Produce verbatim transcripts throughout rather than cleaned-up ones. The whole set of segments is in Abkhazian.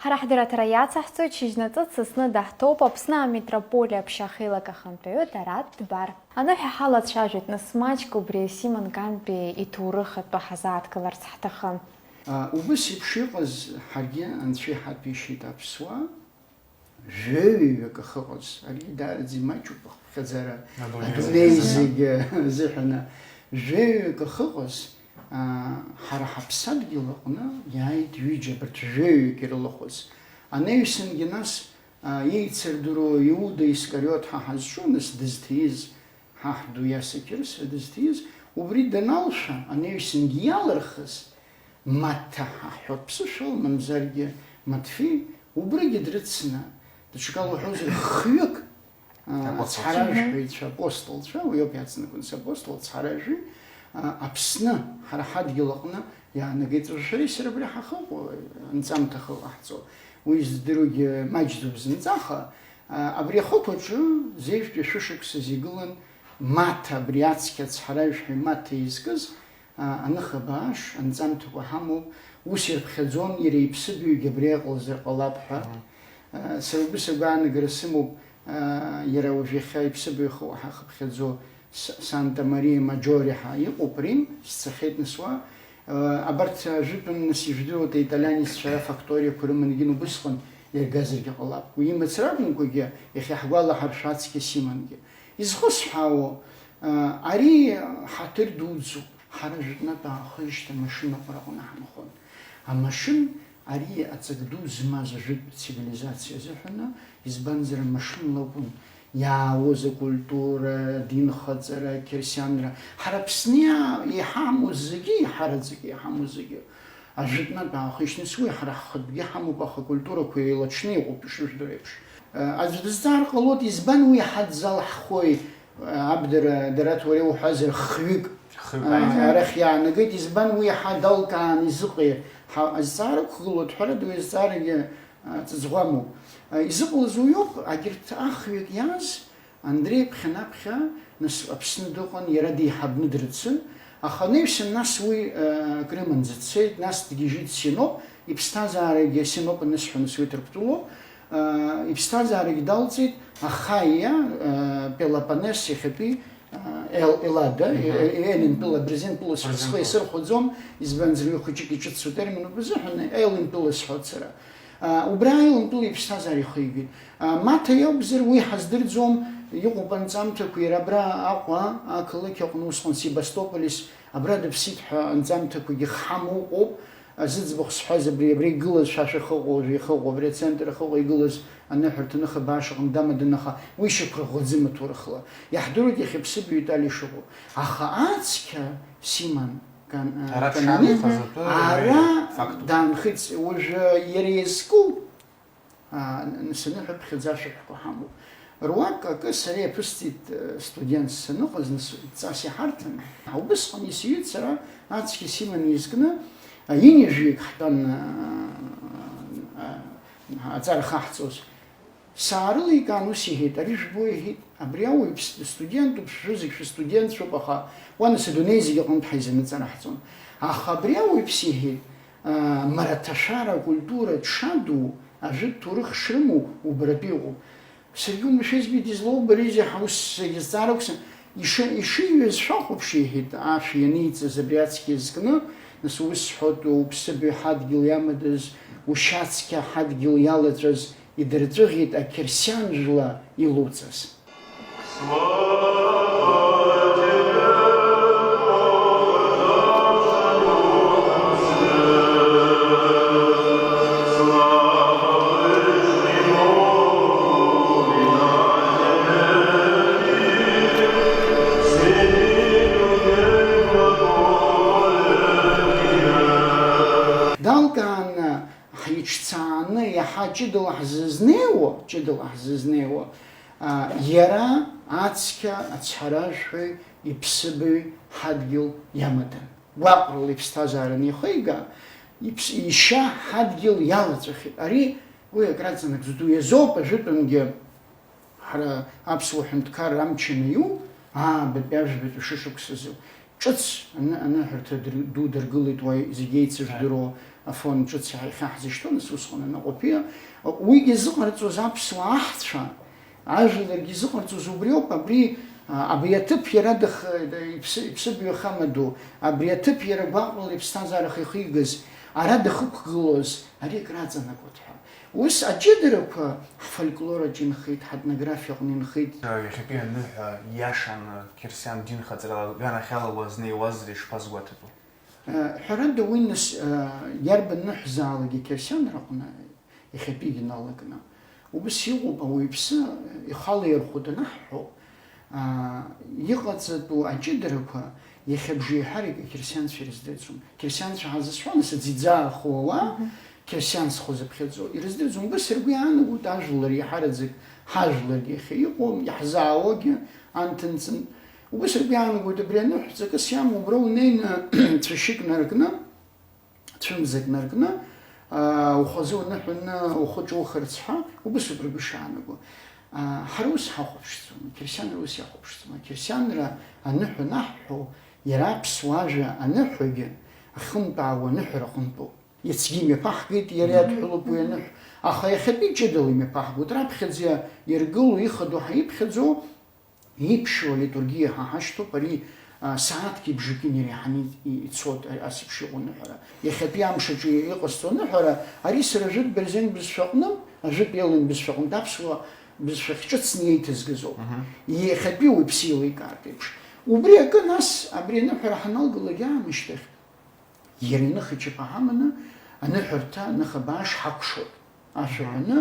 Ҳара ҳдырраҭара иацаҳҵоит, шьыжьнаҵы дсасны даҳҭоуп Аԥсны аметрополиа аԥшьа ахеилак ахантәаҩы Дараҭ Дбар. Аныҳәа ҳалацәажәоит, нас, маҷк убри Симон Кантәи иҭоурых атәы ҳазааҭгыларц ҳҭахын. А, убыс еиԥш иҟаз ҳаргьы Анцәа иҳаҭәеишьеит аԥсуаа, жәаҩаҩык ахьыҟаз, ари даараӡа имаҷуп ахыԥхьаӡара Адунеи адунеи зегьы. Зегьы азыҳәан, жәаҩаҩык ахьыҟаз, аа, ҳара ҳаԥсадгьыл аҟны иааит ҩыџьа, абарҭ жәаҩаҩык ирылахәыз. Анаҩсангьы нас, аа, еицырдыруа Иуда Искариот ҳәа ҳазҿу, нас дызҭиз, ҳаҳ ду Иаса Қьырса дызҭиз, убри даналшәа, анаҩсангьы иалырхыз, Маҭа ҳәа ҳҳәоит ԥсышәала, мамзаргьы Матфеи, убригьы дрыцны, даҽакала уҳәозар, хҩык, аа, Апостолцәа. Ацҳаражәҳәаҩцәа, апостолцәа, уи ауп иаҵанакуан, сапостол, ацҳаражәҳәаҩ, аа, Аԥсны, ҳара ҳадгьыл аҟны иаанагеит, шәареи сареи абри ҳахыҟоу, анҵамҭа ахьыҟаҳҵо, уи здыруагьы маҷӡоуп зынӡа, аха, аа, абри ахықә аҿы зежәтәи шәышықәсазы игылан Маҭа, абри ацқьа ацҳаражәҳәаҩ Маҭа изкыз, аа, аныха бааш, анҵамҭақәа ҳамоуп, ус ирԥхьаӡон, иара иԥсыбаҩгьы абри иҟалазар ҟалап ҳәа. Мгм. Аа, сара убыс агәаанагара сымоуп, аа, иара уажә иахьа иԥсыбаҩ хы-, ҳахыԥхьаӡо С-, Санта Мария Маджоре ҳәа иҟоуп, Рим, сцахьеит нас уа. Аа, абарҭ ажәытәан, нас, ижәдыруеит, аиталианеццәа ара факториақәа рымангьы убысҟан иаргазаргьы ҟалап. Уи имаҵ ракәымкәагьы, иахьа ҳгәалаҳаршәа ацқьа Симонгьы. Изхысҳәаауа, аа, ари ҳаҭыр дуӡӡоуп. Ҳара жәытәнатә аахижьҭеи амашьынаҟәра аҟны ҳанхон. Амашьын ари аҵак ду змаз ажәытә цивилизациа азыҳәаны, избанзар, амашьынала акәын иаауаз акультура, адинхаҵара, ақьырсианра. Ҳара Аԥсны иа-, иҳамоу зегьы, иҳараӡак иҳамоу зегьы, ажәытәнатә аахижьҭеи, нас уи ҳара ҳхатәгьы ҳамоуп, аха акультурақәа еилаҽны иҟоуп, ишыжәдыруа еиԥш. Аӡә дызҵаар ҟалоит, избан уи иҳадзалҳхуеи? Абдара, Дараҭ, уара иуҳәазар, хҩык, Хҩык, а, ааи. Арахь иаанагеит, избан уи иаҳа далкааны изыҟаи? Ҳа-, азҵаара ықәгылоит, ҳәарада, уи азҵаарагьы, а, ҵыҵӷәамоуп. А, изыҟалаз уиоуп, агьырҭ ахҩык иааз, Андреи ԥхьанаԥхьа, нас, Аԥсны дыҟан, иара деиҳабны дрыцын, аха анаҩсан нас уи, а, акрыманӡа дцеит, нас дгьежьит Синоп, иԥсҭазаарагьы Синоп анысҳәа, нас уи Ҭырқәтәылоуп, аа, иԥсҭазаарагь далҵит, Ахаиа, аа, Пелопоннес иахьатәи, аа, Ел-, Эллада, Мгм. Е-, Еллинтәыла, Брезентәыла схы Брезентәыла. Исырхәаӡом, избанзар, уи хәыҷык иҿыцу терминуп азыҳәан, Еллинтәыла сҳәоит сара. Аа, убра Еллинтәыла иԥсҭазаара ихигеит. Аа, Маҭа иакәзар, уи ҳаздырӡом, иҟоуп анҵамҭақәа, иара абра Аҟәа ақалақь аҟны усҟан Себастополис, абра дыԥсит ҳәа анҵамҭақәагьы ҳамоуп, зыӡбахә сҳәаз абри, абра игылаз, шәа шәахьыҟоу, уажә иахьыҟоу, абри ацентр ахьыҟоу игылаз аныҳәарҭа аныха баашаҟны дамадан, аха уи шьақәырӷәӷәаӡам аҭоурыхла. Иаҳдыруеит иахьа иԥсыбаҩ Итали ишыҟоу. Аха ацқьа Симон Кан-, Ара Канани дшаанхаз атәы ара фактуп. Даанхеит, уажәы иара иазку, а, н-, саныҳәа ԥхьаӡа ашәаҳәақәа ҳамоуп. Руак акы сара иаԥысҵеит, э, студент саныҟаз, нас дҵас иҳарҭан. Убысҟан исиҩит сара ацқьа Симон изкны, а, ҩынҩажәаҩык ҳтәан, а, а, аҵара хаҳҵоз. Саарыликаан, ус иҳәеит, ари жәбо, иҳәеит, абри ауаҩ ԥс-, студентуп, шәызегь шәыстудентцәоуп, аха уа нас адунеи зегь аҟынтә ҳаизаныҵара ҳҵон. Аха абри ауаҩԥс, иҳәеит, а, Мараҭашәара акультура дшаду, ажәытә ҭоурых шрымоу убаратәы иҟоуп. Саргьы умшәа избеит, излоубарызеи ҳәа ус сагьызҵаар акәсын. Иши-, ишиҩыз шәахәаԥш, иҳәеит, ашә ианиҵаз абри ацқьа иазкны, нас ус сҳәоит, уԥсыбаҩ ҳадгьыл иамадаз, ушьацқьа ҳадгьыл иалаҵәаз, идырҵәыӷьеит ақьырсиан жәла илоуҵаз. Далкааны, ҳиҿцааны, иаҳа ҷыдала ҳзызнеиуа, ҷыдала ҳзызнеиуа, а, иара ацқьа ацҳаражәҳәаҩ иԥсыбаҩ ҳадгьыл иамадан. Гәаҟрала иԥсҭазаара анихига, иԥс-, ишьа ҳадгьыл иалаҵәахьеит. Ари уи акраҵанакӡоит, уи азоуп ажәытәангьы ҳара аԥсуа ҳәынҭқарра амч анаиу, аабатәи, ажәбатәи шышықәсазы. Ҿыц аны-, аныҳәарҭа дыр-, ду дыргылеит уа зегь еицыжәдыруа, Афон ҿыц иахьа ҳзышьҭоу, нас усҟан аныҟәаԥиа, уигьы зыҟарҵоз аԥсуаа аҳцәа, ажәларгьы зыҟарҵоз убриоуп, абри, а, абри аҭыԥ иара дых-, иԥсы-, иԥсыбаҩ ахамаду, абри аҭыԥ иара гәаҟрала иԥсҭазаара ахьихигаз, ара дахықәгылоз, ари акраҵанакуеит ҳәа. Ус аҷыдарақәа ҳфольклор аҿы инхеит, ҳетнографиа аҟны инхеит. Иахьатәи аныҳәа иашаны қьырсиан динхаҵарала аганахьала уазнеиуазар ишԥазгәаҭатәу? Ҳәарада, уи нас, иарбан ныҳәзаалакгьы қьырсианраҟны, иахьатәигьы налакны, убас иҟоуп, ауаҩԥсы ихала иархәо данаҳҳәо, иҟаҵатәу аҷыдарақәа иахьа бжеиҳарак ақьырсианцәа ирыздырӡом. Қьырсианцәа ҳазызҳәо, нас аӡә иӡаахо ауаа, Мгм. қьырсианцәа зыԥхьаӡо, ирыздырӡом. Убас ргәы иаанагоит ажәлар иаҳараӡак, ҳажәларгьы иахьа иҟоу, иаҳзаауагьы анҭынҵын. Убас ргәы иаанагоит, абри аныҳәа ҵакыс иамоу, убра унеины цәашьык наркны, цәымзак наркны, аа, ухазы уныҳәаны ухы ҿухырц ҳәа, убасоуп ргәы шаанаго. Аа, ҳара ус ҳахәаԥшӡом, ақьырсианра ус иахәаԥшӡом. Ақьырсианра аныҳәа анаҳҳәо, иара аԥсуа ажәа аныҳәагьы ахьынтәаауа аныҳәара аҟынтәоуп. Иацгьы имҩаԥаҳгеит, иара Мгм. иадҳәалоуп уи аныҳә, аха иахьатәи ҷыдала имҩаԥаҳгоит. Раԥхьаӡа иргыло, ихадоу ҳаиԥхьаӡо, иԥшьоу алитургиа ҳа ҳашьҭоуп, ари, а, сааҭки бжаки инареиҳаны и-, ицоит, а-, ас еиԥш иҟоу аныҳәара. Иахьатәи амш аҿы иҟасҵо аныҳәара, ари сара ажәытә берзен бызшәаҟны, ажәытә елен бызшәаҟынтә аԥсуа бызшәахь ҿыцны иеиҭазгазоуп. Мгм. Иахьатәи уаҩԥсы еиликаартә еиԥш. Убри акы, нас, абри аныҳәара ҳаналгалак аамышьҭахь, Иара иныха ичаԥа ҳаманы аныҳәарҭа ныха бааш ҳакәшоит. Ашәа Мгм. ҳәаны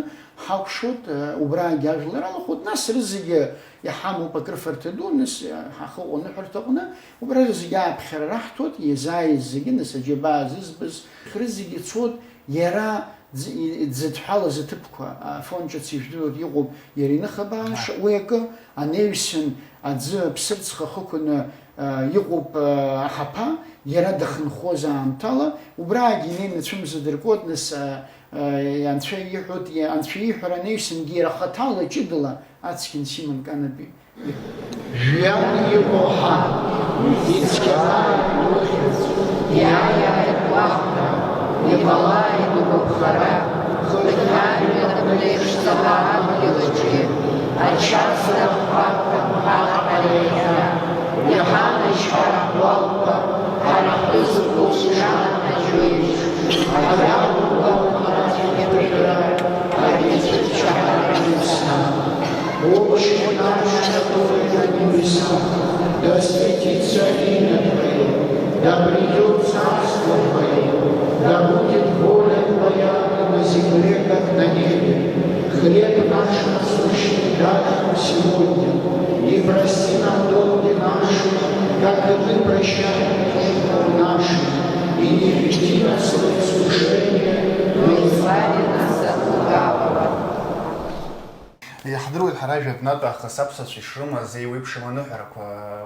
ҳакәшоит, э, убраагьы ажәлар алахәуеит, нас рызегьы иҳамоуп акрыфарҭа ду, нас, э, ҳахыҟоу аныҳәарҭаҟны, убра рызегьы ааԥхьара раҳҭоит, иазааиз зегьы, нас аџьабаа зызбаз, рызегьы цоит, иара дзы-, и-, дзыдҳәалаз аҭыԥқәа, Афон ҿыц ижәдыруеит, иҟоуп, иара иныха бааш, Аҳа. уи акы, анаҩсан аӡы аԥсырӡха хықәаны, э, иҟоуп, э, аҳаԥа, Иара дахьынхоз аамҭала, убраагьы инеины цәымза дыркуеит, нас, а, а, анцәа иҳәоит, и-, анцәа ииҳәара анаҩсангьы иара хаҭала, ҷыдала ацқьан симан канапи. Жәҩан иҟоу ҳа, ицқьаааит ухьӡ, иааиааит уаҳәра, иҟалааит угәаԥхара, хыхь ажәҩан абна ишҵаҳа адгьыл аҿгьы, ачасра ҳхәарҭам ҳаҟара иахьа. Иҳанажьхьа ҳгәалқәа, ҳара ҳҩызақәа узҿаанаџьо еиԥш, ҳара ҳгәалқәа рацәгьа ҳәа, ари ицәырчаҳара небеса. О, чьи наши, которые на небесах, да осветится имя Твое, да придет Царство Твое, да будет воля Твоя на земле, как на небе. Хлеб наш насущный дашь нам сегодня, и прости нам долги наши, как и мы прощаем должникам нашим, и не введи нас во искушение, но избави нас от лукавого. Иаҳдыруеит ҳара жәытәнатә аахыс аԥсуацәа ишрымаз еиуеиԥшым аныҳәарақәа,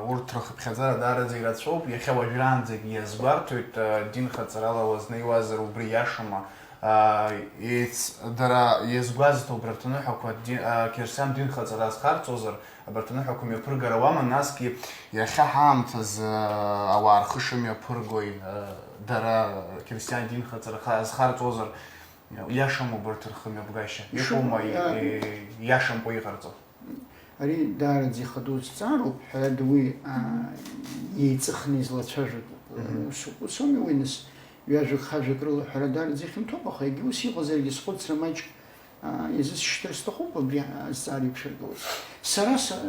урҭ рхыԥхьаӡара даараӡа ирацәоуп, иахьа уажәраанӡагьы иазгәарҭоит, динхаҵарала уазнеиуазар убри иашоума? Аа, еиц-, дара иазгәазҭо убарҭ аныҳәақәа ди-, аа, қьырсиан динхаҵара азхарҵозар, абарҭ аныҳәақәа мҩаԥыргара ауама, насгьы иахьа ҳаамҭазы, аа, ауаа рхы шымҩаԥыргои, аа, дара қьырсиан динхаҵара ха-, азхарҵозар, иашам убарҭ рхы мҩаԥгашьа? Ишыҟоу, Иҟоума, аа, е-, иашамкәа иҟарҵо? Ари даараӡа ихадоу зҵаароуп, ҳәарада, уи, аа, Мгм. еиҵыхны излацәажәатәуп. Мгм. Ус, ус ауми уи, нас, ҩажәак-хажәак рыла ҳәара даараӡа ихьанҭоуп, аха егьа ус иҟазаргьы схәыцра маҷк, аа, иазысшьҭыр сҭахуп абри азҵаара иқәшәыргылаз. Сара са-,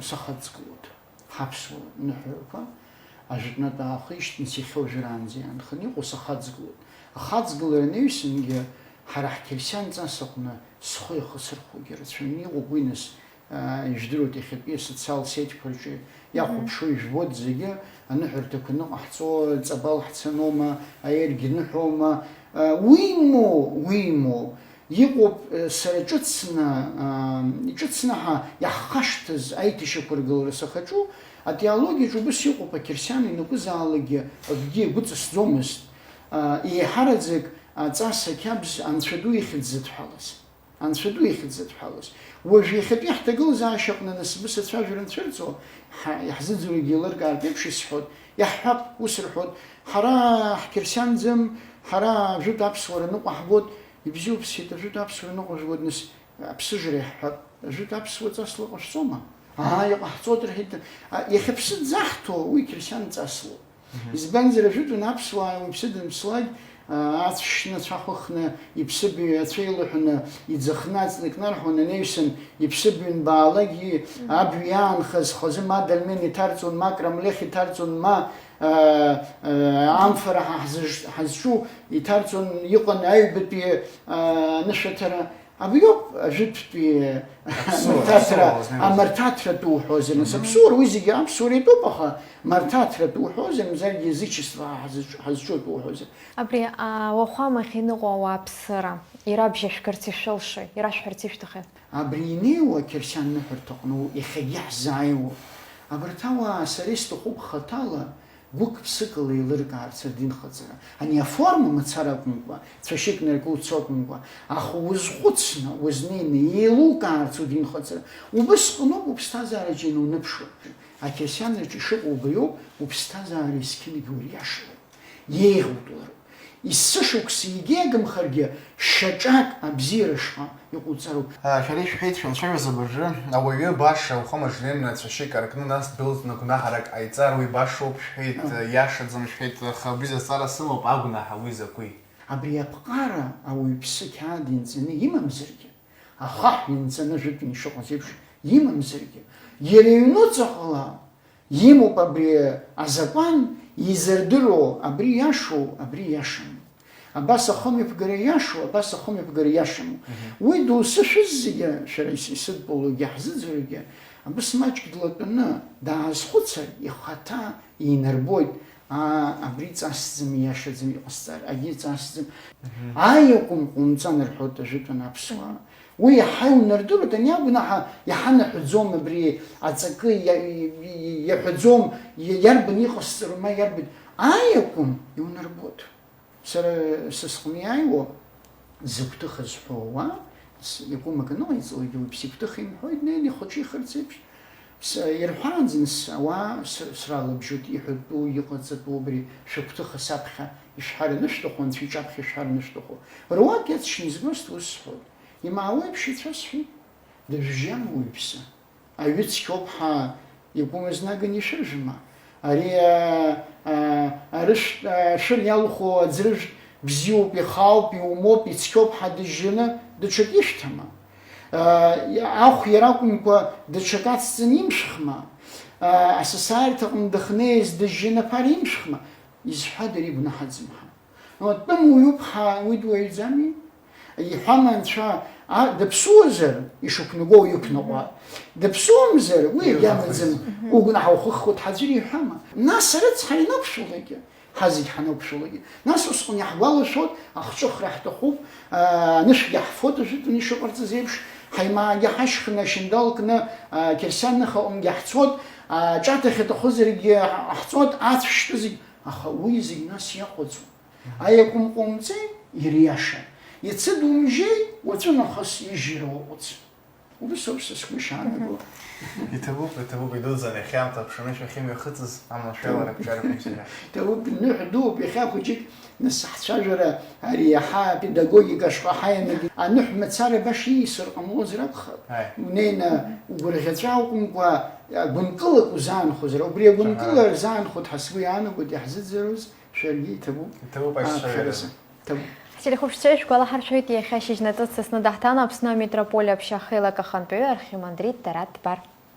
сахаҵгылоит. Ҳаԥсуа ныҳәаҩқәа ажәытәнатә аахижьҭеи нас иахьа уажәраанӡа иаанханы иҟоу сахаҵгылоит. Ахаҵгылара анаҩсангьы ҳара ҳқьырсиан ҵас аҟны схы иахысырхәогьы рацәаҩны иҟоуп, уи нас, аа, ижәдыруеит, иахьатәи асоциал сетьқәа рҿы иахәаԥшуа ижәбоит зегьы, аныҳәарҭақәа ныҟаҳҵо, ҵабал ҳцаноума, аергьы ныҳәоума, аа, уимоу, уимоу, Иҟоуп, э, сара ҿыцны, аа, иҿыцны ҳа иаҳхашҭыз аиҭашьақәыргылара сахьаҿу, атеологиаҿ убас иҟоуп, ақьырсиан ианакәызаалакгьы акгьы игәыҵысӡомызт, аа, еиҳараӡак аҵас ақьабз Анцәа ду иахьыдзыдҳәалаз. Анцәа ду иахьыдзыдҳәалаз. Уажә иахьатәи ҳҭагылазаашьаҟны анасыԥ сацәажәара анцәырҵо, ҳа-, иаҳзыӡырҩуагьы еилыркаартә еиԥш исҳәоит, иаҳҳәап, ус рҳәоит, ҳара ҳқьырсианӡам, Ҳара ажәытә аԥсуара ныҟәаҳгоит, ибзиоуп, сҳәеит, ажәытә аԥсуара ныҟәыжәгоит, нас аԥсыжра иаҳҳәап. Ажәытә аԥсуа ҵасла ҟашәҵома? Аа, иҟаҳҵоит, рҳәеит. А, иахьа ԥсы дзаҳҭо, уи қьырсиан ҵаслоуп. Мгм. Избанзар, ажәытәан аԥсуаа уаҩԥсы данԥслак, аа, ацә шьны, ацәа хыхны, иԥсыбаҩ ацәа илаҳәаны, иӡахны, аҵла икнарҳәуан, анаҩсан иԥсыбаҩ анбаалак, и-, Мгм. абҩа иаанхаз, хазы ма дольмен иҭарҵон, ма крамлех иҭарҵон, ма, аа, аа, амфара ҳа ҳзыж-, ҳазҿу иҭарҵон, иҟан аҩбатәи, аа, анышәаҭара. Абри ауп ажәытәтәи Аԥсуара, амырҭаҭра, аԥсуара узнеиуаз. Амырҭаҭратәы уҳәозар, нас, Мгм. аԥсуара, уи зегьы аԥсуара итәуп, аха марҭаҭратәы уҳәозар, мзаргьы язычество ҳазыҿ-, ҳазҿу атәы уҳәозар. Абри, а, уахәамахь иныҟәо ауааԥсыра ирабжьашәгарц ишәылшои, ирашәҳәарц ишәҭахи? Абри инеиуа ақьырсиан ныҳәарҭаҟны иахьагьы ҳзааиуоуп. Абарҭ ауаа сара исҭахуп хаҭала, гәык-ԥсыкала еилыркаарц адинхаҵара. Ани аформа мацара акәымкәа, цәашьык наркуц акәымкәа, аха узхәыцны, узнеины еилукаарц удинхаҵара. Убысҟаноуп уԥсҭазаараҿы иануныԥшуа. Ақьырсианраҿы ишыҟоу убриоуп, уԥсҭазаара есқьынгьы уриашароуп. Еиӷьу лароуп. Есышықәса егьеигымхаргьы, шьаҿак абзиара шҟа иҟауҵароуп. А, шәара ишәҳәеит, шәанцәажәоз абыржәы, ауаҩы баша ухы амаҿы днеины цәашьык аркны, нас дәылҵны гәнаҳарак ҟаиҵар, уи башоуп шәҳәеит, Ы. иашаӡам шәҳәеит, аха абри азҵаара сымоуп, агәнаҳа уи закәи? Абри аԥҟара ауаҩԥсы қьаад инҵаны имамзаргьы, ахаҳә инҵаны ажәытәан ишыҟаз еиԥш имамзаргьы, иара иҩнуҵаҟала имоуп абри азакәан, изырдыруа абри иашоу, абри иашам. Абас ахымҩаԥгара иашоу, абас ахымҩаԥгара иашаму. Мгм. Уи доусы шәыззегьы, шәара ис-, исыдтәалоугьы ҳзыӡырҩгьы, абас маҷк длатәаны даазхәыцыр, ихаҭа инарбоит, аа, абри ҵасӡам, ииашаӡам иҟасҵар, агьи ҵасӡам. Мгм. Аиакәым ҟоумҵан рҳәоит ажәытәан аԥсуаа. Мгм. Уи иаҳа иунардыруеит, ани агәнаҳа иаҳа наҳәаӡом абри аҵакы, иа-, и-, и-, иаҳәаӡом, иа-, иарбан иҟасҵароу, ма иарбан, аиакәым иунарбоит. Сара са сҟны иааиуа, зыгәҭыха зҳәо ауаа, с-, иакәым акы аныҟаиҵалакгьы, уаҩԥс игәҭыха имҳәои, днеины ихаҿихырц еиԥш, с-, ирҳәаанӡа нас ауаа с-, сралабжьоит, иҳәатәу, иҟаҵатәу, убри шәыгәҭыха саԥхьа ишәҳәар анышәҭаху, анцәа иҿаԥхьа ишәҳәар анышәҭаху. Руак иацшьны изгозт ус сҳәоит. Имаауеиԥш ицәа сҳәеит, дыжәжьама уаҩԥсы? Аҩы цқьоуп ҳәа игәы мазнаган ишәыржәма? Ари, а, а, арышә-, а, ашәыр иалху аӡрыжә бзиоуп, ихаауп, иумоуп, ицқьоуп ҳәа дыжьжьаны даҽак ишәҭама? А, ахә иара акәымкәа даҽак ацҵаны имшәхма? А, асасааирҭаҟны дыхнеиз дыжьжьаны аԥара имшәхма? Изҳәада ари гәнаҳаӡам ҳәа? Атәым уаҩуп ҳәа уи дуаҩӡами? Иҳәама анцәа, а, дыԥсуазар, ишықәнаго иқәныҟәа, дыԥсуамзар, уи Иуҭахыз. Агьамаӡам, Мгм. угәнаҳа ухыххоит ҳәа аӡәыр иҳәама? Нас арыцҳа ианақәшәалакгьы, ҳазегь ҳанақәшәалакгьы. Нас усҟан иаҳгәалашәоит, ахҿыхра ҳҭахуп, аа, анышәгьы ҳфоит ажәытәан ишыҟарҵаз еиԥш, ҳаимаагьы ҳашьхны, ашьындал кны, аа, қьырсиан ныхаҟынгьы ҳцоит, аа, ҿаҭахь аҭахызаргьы ҳ-, ҳцоит, ацә шьтәы зегь, аха уи зегь нас иаҟәыҵуан. Аиакәым ҟоумҵеи, ириашам. Иацы думжьеи, уаҵәы нахыс ижьра уаҟәыҵ. Убыс ауп са сгәы ишаанаго. Иҭабуп, иҭабуп, идуӡӡан иахьа аамҭа аԥшаны шәахьымҩахыҵыз, аманшәаларак ҿарҳәон сара. Иҭабуп, ныҳә дууп, иахьа хәыҷык нас ҳцәажәара ари иаҳа апедагогика ашҟа ҳаианагеит. Аныҳә мацара баша ииасыр ҟамлозар акәхап. Аи. Унеины угәырӷьаҵәа акәымкәа, гәынкылак узаанхозар, убри агәынкыла Аҳа. Рзаанхоит ҳәа сгәы иаанагоит, иаҳзыӡырҩыз. Шәаргьы иҭабуп. Иҭабуп аԥхьаразы. Аԥхьаразы. Иҭабуп. Ҳтелехәаԥшцәа, ишәгәалаҳаршәоит, иахьа шьыжьнаҵы дсасны даҳҭан Аԥсны амитрополиа аԥшьа ахеилак ахантәаҩы архимандрит Дараҭ Дбар.